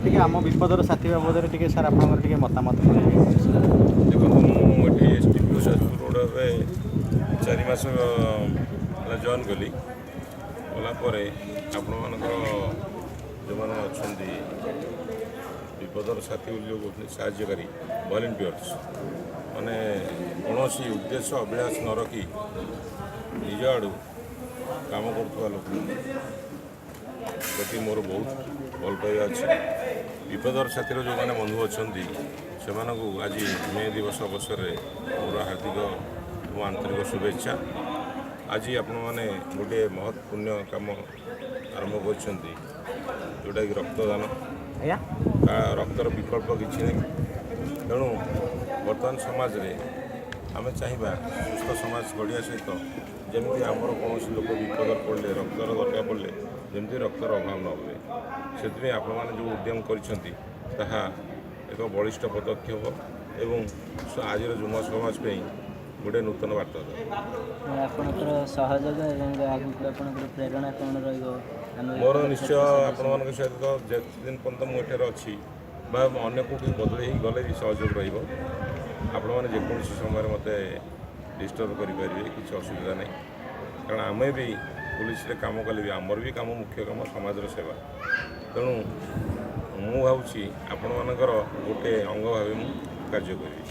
Sir, ଟିକେ ଆମ ବିପଦର ସାଥୀ ବାବଦରେ ଟିକେ ସାର୍ ଆପଣଙ୍କର ଟିକେ ମତାମତ କହିବେ। ଦେଖନ୍ତୁ, ମୁଁ ଏଠି S D P O Jajpur ରୋଡ଼ରେ 4 ମାସ ହେଲା ଜଏନ୍ କଲି। କଲା ପରେ ଆପଣମାନଙ୍କର ଯେଉଁମାନେ ଅଛନ୍ତି, ବିପଦର ସାଥୀ ବୋଲି ଯେଉଁ କହୁଛନ୍ତି, ସାହାଯ୍ୟକାରୀ ଭଲେଣ୍ଟିୟର୍ସ ମାନେ, କୌଣସି ଉଦ୍ଦେଶ୍ୟ ଅଭିଳାଷ ନ ରଖି ନିଜ ଆଡ଼ୁ କାମ କରୁଥିବା ଲୋକଙ୍କ ପ୍ରତି ମୋର ବହୁତ ଭଲ ପାଇବା ଅଛି। ବିପଦର ସାଥୀର ଯେଉଁମାନେ ବନ୍ଧୁ ଅଛନ୍ତି, ସେମାନଙ୍କୁ ଆଜି ମେ ଦିବସ ଅବସରରେ ମୋର ହାର୍ଦ୍ଦିକ ଏବଂ ଆନ୍ତରିକ ଶୁଭେଚ୍ଛା। ଆଜି ଆପଣମାନେ ଗୋଟିଏ ମହତ୍ ପୁଣ୍ୟ କାମ ଆରମ୍ଭ କରିଛନ୍ତି, ଯେଉଁଟାକି ରକ୍ତଦାନ। ତା ରକ୍ତର ବିକଳ୍ପ କିଛି ନାହିଁ। ତେଣୁ ବର୍ତ୍ତମାନ ସମାଜରେ ଆମେ ଚାହିଁବା ସୁସ୍ଥ ସମାଜ ଗଢ଼ିବା ସହିତ ଯେମିତି ଆମର କୌଣସି ଲୋକ ବିପଦରେ ପଡ଼ିଲେ, ରକ୍ତର ଦରକାର ପଡ଼ିଲେ ଯେମିତି ରକ୍ତର ଅଭାବ ନ ହୁଏ, ସେଥିପାଇଁ ଆପଣମାନେ ଯେଉଁ ଉଦ୍ୟମ କରିଛନ୍ତି ତାହା ଏକ ବଳିଷ୍ଠ ପଦକ୍ଷେପ ଏବଂ ଆଜିର ଯୁବ ସମାଜ ପାଇଁ ଗୋଟେ ନୂତନ ବାର୍ତ୍ତା ଦେବ। ଆପଣଙ୍କର ସହଯୋଗ ଏବଂ ଆଗକୁ ଆପଣଙ୍କର ପ୍ରେରଣା କ'ଣ ରହିବ ଆମେ ମୋର ନିଶ୍ଚୟ ଆପଣମାନଙ୍କ ସହିତ ଯେତେ ଦିନ ପର୍ଯ୍ୟନ୍ତ ମୁଁ ଏଠାରେ ଅଛି ବା ଅନ୍ୟ କେଉଁଠି ବଦଳି ହେଇ ଗଲେ ବି ସହଯୋଗ ରହିବ। ଆପଣମାନେ ଯେକୌଣସି ସମୟରେ ମୋତେ ଡିଷ୍ଟର୍ବ କରିପାରିବେ, କିଛି ଅସୁବିଧା ନାହିଁ। କାରଣ ଆମେ ବି ପୋଲିସରେ କାମ କଲେ ବି ଆମର ବି କାମ, ମୁଖ୍ୟ କାମ ସମାଜର ସେବା। ତେଣୁ ମୁଁ ଭାବୁଛି ଆପଣମାନଙ୍କର ଗୋଟେ ଅଙ୍ଗ ଭାବେ ମୁଁ କାର୍ଯ୍ୟ କରିବି।